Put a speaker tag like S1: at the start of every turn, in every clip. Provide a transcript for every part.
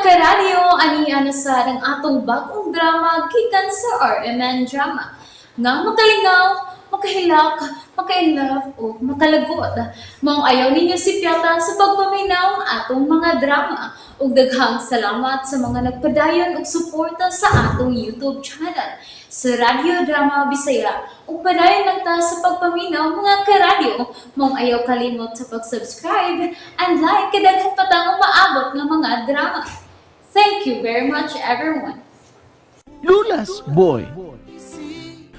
S1: Karadyo, ani na sa ang atong bagong drama gikan sa RMN Drama. Nga makalingaw, makahilak, maka-inlove o makalagot. Maong ayaw ninyo sipyata sa pagpaminaw ang atong mga drama. Ug daghang salamat sa mga nagpadayon og suporta sa atong YouTube channel sa Radyo Drama Bisaya. Ug padayon lang ta sa pagpaminaw, mga karadyo. Maong ayaw kalimot sa pag-subscribe and like kay daghan pa tang umaabot nga mga drama. Thank you very much, everyone.
S2: Lulas boy.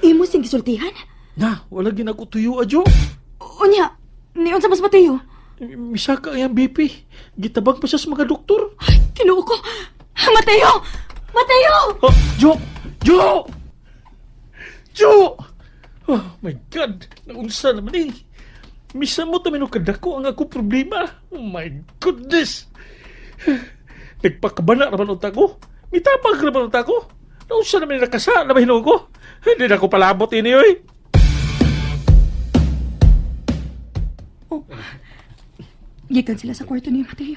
S3: Imo sing gisultihan?
S2: Na, wala gid ko tuyo adyo.
S3: Unya, niunsa mas Mateo?
S2: Misaka ang BP. Gitabang pa siya sa mga doktor.
S3: Ay, Ginoo ko. Mateo! Mateo!
S2: Oh, Jo! Jo! Jo! Oh my God! Naunsa naman eh. Misa mo tamin kadako ang akong problema. Oh my goodness! Nagpakabana naman unta ko. Mitabang naman unta ko. Naunsa naman nakasa na hinuon ko. Hindi na ko palabot ini oy.
S3: Oh. Gikan sila sa kwarto ni Mateo.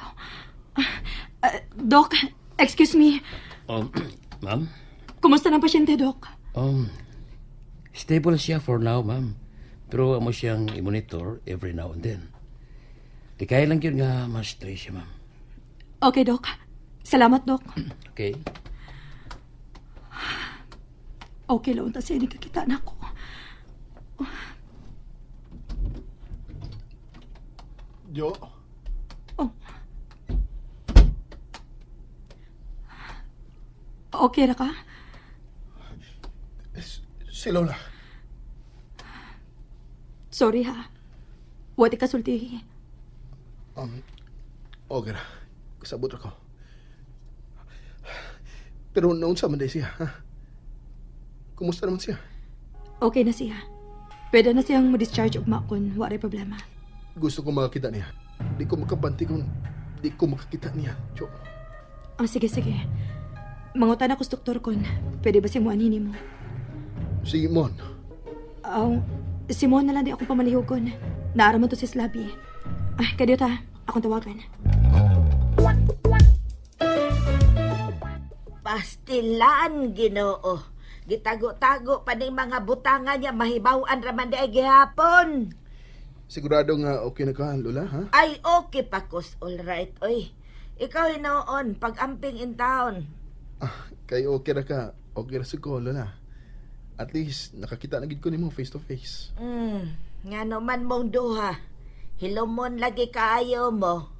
S3: Ah, ah, Doc, excuse me.
S4: Ma'am?
S3: Kumusta ng pasyente, Doc?
S4: Stable siya for now, ma'am. Pero amo siyang i-monitor every now and then. Di kaya lang yun nga ma-stress siya, ma'am.
S3: Okay, Doc. Salamat, Doc.
S4: Okay?
S3: Okay lang unta siya kakita na ako.
S5: Jo,
S3: Oh. Okay ra ka?
S5: Si Lola.
S3: Sorry ha. Wa ti kasultihi.
S5: Okay ra. Kasabot ra ko. Pero naunsa man day siya, ha? Kumusta naman siya?
S3: Okay na siya. Pwede na siyang mo-discharge ugma kung wa ray problema.
S5: Gusto ko makakita niya. Di ko makabanti kung di ko makakita niya, Jo.
S3: Oh, sige, sige. Mangutan ako sa doktor kon pwede ba siyang muanhin mo?
S5: Si Mon.
S3: Aw, si Mon na lang di akong pamalihugon. Naara man to si Slabi. Ay, kadiyot ha. Akong tawagan.
S6: Pastilan, Ginoo. Gitago-tago pa ning mga butanga niya mahibaw-an raman di ay gihapon.
S5: Sigurado nga okay na ka, Lola, ha?
S6: Ay, okay pa kus. All right, oy. Ikaw hinoon, pag-amping in town.
S5: Ah, kay okay ra ka. Okay ra ko, Lola. At least, nakakita na gid ko nimo face to face.
S6: Nga naman mong duha. Hilomon lagi kaayo mo.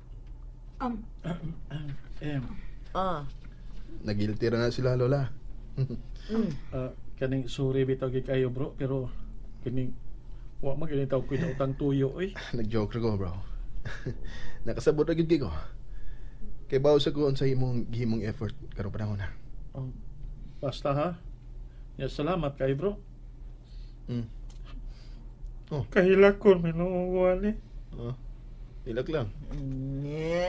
S2: Eh,
S6: Oh.
S5: Nagilty ra na sila, Lola.
S2: Kaning sorry bitaw gid kayo, bro, pero kining wa man gid taw ko utang tuyo oy.
S5: Nag-joke ra ko, bro. Nakasabot ra gid kay ko. Kay bawo sa ko unsa imong gihimong effort karong panahon na.
S2: Basta ha. Ya, salamat kay bro.
S5: Oh.
S2: Kahilakon minuwa ni.
S5: Oh. Ilak lang.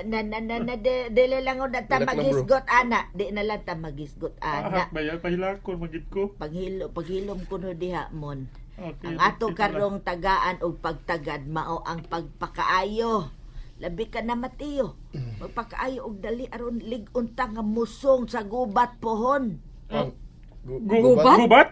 S6: Na na na na de, dili lang na ta
S5: Relax lang, bro.
S6: magisgot ana. Di na lang ta magisgot ana.
S2: Ah, bayan pahilakon magid ko.
S6: Paghilo paghilom kuno diha mon.
S2: Okay,
S6: Ang ato
S2: dito na.
S6: karong tagaan og pagtagad mao ang pagpakaayo. Labi ka na, Mateo. Magpakaayo og dali aron lig-on ta nga musong sa gubat pohon.
S2: Oh.
S3: Gubat?
S2: Gubat?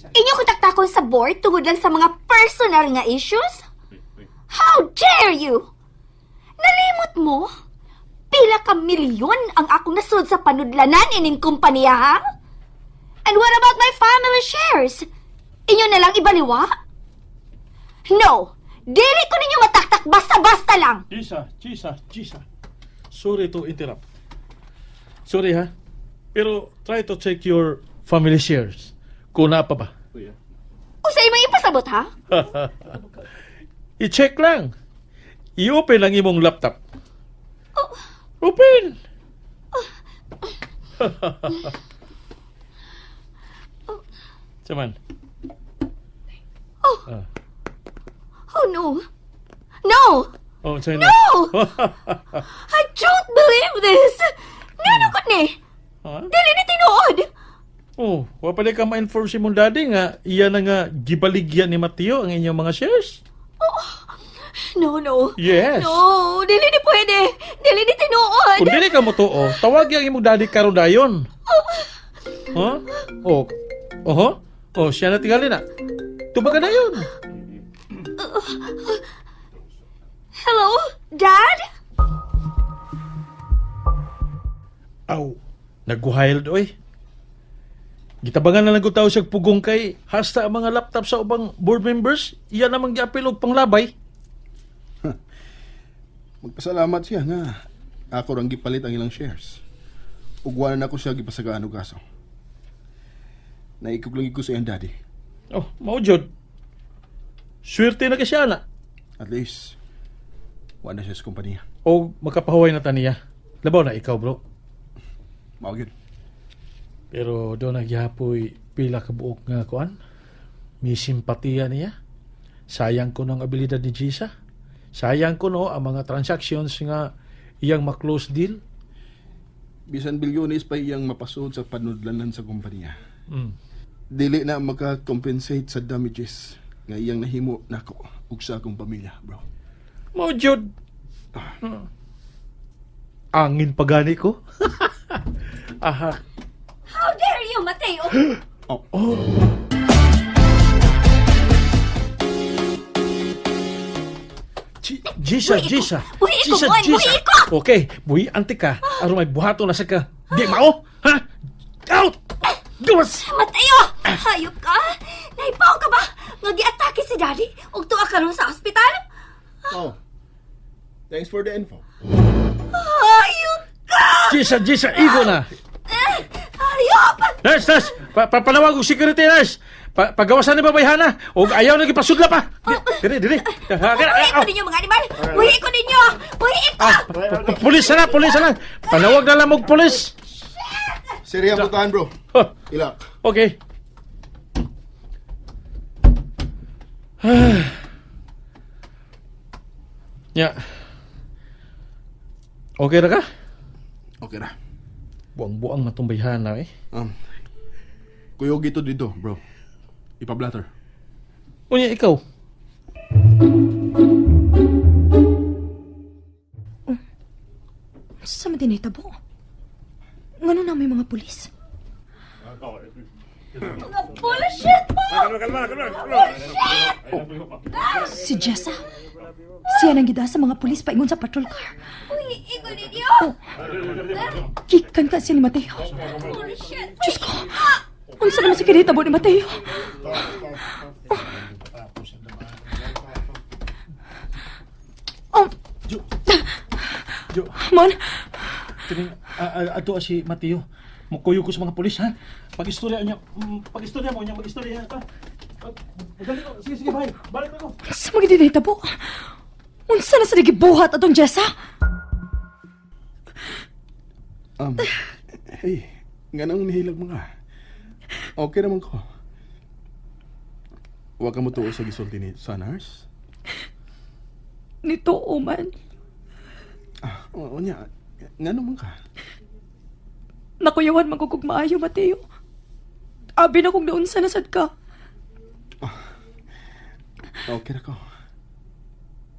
S7: Inyo ko taktakon sa board tungod lang sa mga personal nga issues? How dare you! Nalimot mo? Pila ka milyon ang akong nasud sa panudlanan ining kumpanya, ha? And what about my family shares? Inyo na lang ibaliwa? No! Dili ko ninyo mataktak basta-basta lang!
S2: Chisa, Chisa, Chisa. Sorry to interrupt. Sorry ha. Pero try to check your family shares. Kung naa pa ba.
S7: Usay may ipasabot, ha?
S2: I-check lang. I-open ang imong laptop. Open! Saman.
S7: Oh.
S2: Ah.
S7: Oh no! No!
S2: Oh, sa'yo na.
S7: No! I don't believe this! Ngano ko ni?
S2: Ha?
S7: Dili ni tinuod!
S2: Oh, wa pala ka ma-inform si mong daddy nga iya na nga gibaligyan ni Mateo ang inyong mga shares.
S7: Oh, No, no.
S2: Yes.
S7: No, dili ni pwede. Dili ni tinuod.
S2: Kung dili ka mo tuo, tawag ang imong daddy karon dayon. Huh? Oh. Oho? Oh, siya na tingali na. Tubag ka na yun.
S7: Hello, Dad?
S2: Aw, nagguhayl doy. Gitabangan na lang ko tao siya pugong kay hasta ang mga laptop sa ubang board members, iya namang giapil og panglabay.
S5: Magpasalamat siya nga ako rang gipalit ang ilang shares. Ug wala na ako siya gipasagaan og kaso. Naikog lang ko sa iyang daddy.
S2: Oh, mao jud. Swerte na kay siya na.
S5: At least, wala na siya sa kompanya.
S2: O makapahuway na taniya. Labaw na ikaw, bro.
S5: Mao gyud.
S2: Pero doon nagyapoy pila ka buok nga kuan. May simpatiya niya. Sayang ko ng abilidad ni Gisa. Sayang ko no ang mga transactions nga iyang ma-close deal.
S5: Bisan bilyones pa iyang mapasud sa panudlanan sa kompanya.
S2: Mm.
S5: Dili na maka-compensate sa damages nga iyang nahimo nako ug sa akong pamilya, bro.
S2: Mao jud. Angin pagani ko. Aha.
S7: How dare you, Mateo?
S5: Oh,
S2: Gisa,
S7: Buhi ko.
S2: Gisa.
S7: Buhi ko,
S2: Gisa,
S7: Juan.
S2: Gisa.
S7: Buhi ko.
S2: Okay, buhi anti ka. Aron may buhato na sa ka. Di mao? Ha? Out! Gawas!
S7: Mateo! Hayop ka! Naipaw ka ba? Nga giatake si Daddy ug tuwa karon sa ospital?
S5: oh. Thanks for the info.
S7: Hayop ka!
S2: Gisa, Gisa, igo na.
S7: Hayop!
S2: Nurse, nurse! Papanawag og security, nurse! Pagawasan ni babayhana! Og ayaw na gipasudla pa! Dire, dire!
S7: Buhi ko ninyo mga animal! Buhi ko ninyo! Buhi ko!
S2: Ah, pulis na, pulis na! Panawag na lang og pulis!
S5: Serya ang putahan, bro.
S2: Huh,
S5: Ilak.
S2: okay. Ya. Okay ra ka?
S5: Okay ra.
S2: Buang-buang na tong bayhana eh.
S5: Kuyog ito dito, bro. Ipablatter.
S2: Unya ikaw.
S3: Sa man dinitabo? Ngano na may mga pulis?
S7: Mga bullshit mo!
S3: Si Jessa. Siya nang gida sa mga pulis paingon sa patrol car.
S7: Buhi ko ninyo!
S3: Gikan ka siya ni Mateo.
S7: Bullshit!
S3: Diyos ko! Unsa naman sa kinitabo ni Mateo? Oh,
S2: Jo,
S3: Mon,
S2: tining ato si Mateo. Mukuyo ko sa mga pulis ha. Pag-istorya niya, pag-istorya mo niya, mag-istorya ka. Dali ko. Sige, sige, bye. Balik na ko.
S3: unsa man ginitabo? Unsa na sa nagibuhat atong Jessa?
S5: Hey, nga nang nihilag mga. Okay naman ko. Huwag ka mo tuo sa gisulti ni Sanars.
S3: Nito man.
S5: Ah, oo niya. Nga naman ka.
S3: Nakuyawan man ko kog maayo, Mateo. Abi na kung naunsa na sad ka.
S5: Okay na ko.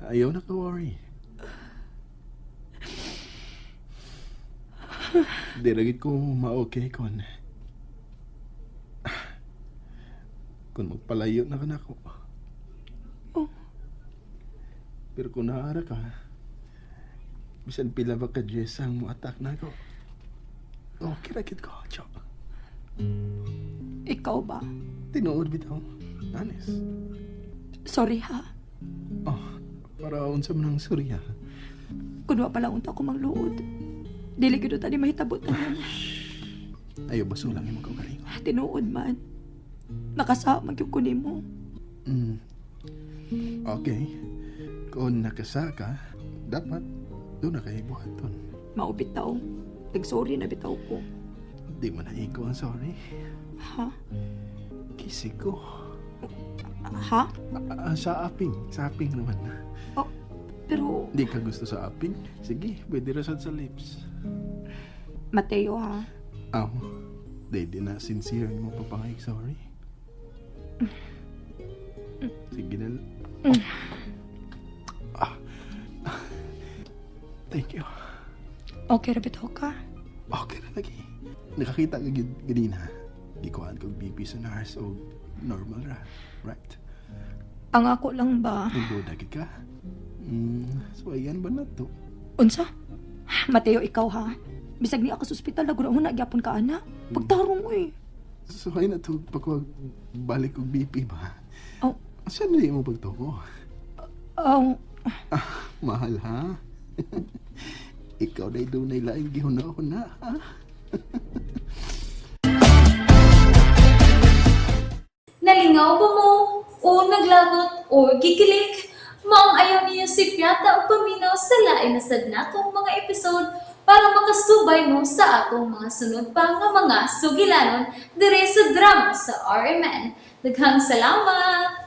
S5: Ayaw na ka worry. Di lagi ko ma-okay kon. Kung magpalayo na ka na ako.
S3: Oh.
S5: Pero kung naara ka, bisan pila ba ka Jess ang mo-attack na ako. Okay ra gid ko, Cho.
S3: Ikaw ba?
S5: Tinuod bitaw. Honest.
S3: Sorry ha.
S5: Oh, para unsa man ang surya.
S3: Kun wa pa lang unta ko mangluod. Dili gyud ta ni mahitabot tanan.
S5: Ayaw baso lang imong kaugalingon.
S3: Tinuod man. Nakasama gyud ko nimo.
S5: Mm. Okay. Kung nakasaka, dapat doon na kayo buhaton.
S3: Mao bitaw. Nagsorry na bitaw ko.
S5: Di mo na ikaw ang sorry.
S3: Ha?
S5: Kisig ko.
S3: Ha?
S5: Ah, sa aping. Sa aping naman.
S3: Oh, pero
S5: Di ka gusto sa aping? Sige, pwede ra sad sa lips.
S3: Mateo ha.
S5: Aw, di na sincere mo papangayig sorry. Sige na. Ah. Thank you.
S3: Okay ra bitaw ka?
S5: Okay na lagi. Nakakita ka gyud ganina. Gikuhaan kog BP sa nurse o normal ra. Right.
S3: Ang ako lang ba?
S5: Nagduda gid ka? So ayan ba na to?
S3: Unsa? Mateo, ikaw ha? Bisag ni ako sa ospital, naguna-una gyapon ka, ana. Pagtarong, uy.
S5: So ay na to pagkuha balik og BP ba?
S3: Oh,
S5: Saan na mo pagtuko?
S3: oh,
S5: Mahal ha? Ikaw na dunay laing gihuna-huna ha?
S1: Nalingaw ba mo? O naglagot o gikilig? Maong ayaw niyo si Piata o paminaw sa lain na sad natong mga episode para makasubay mo sa atong mga sunod pa nga mga sugilanon dire sa drama sa RMN. Daghang salamat!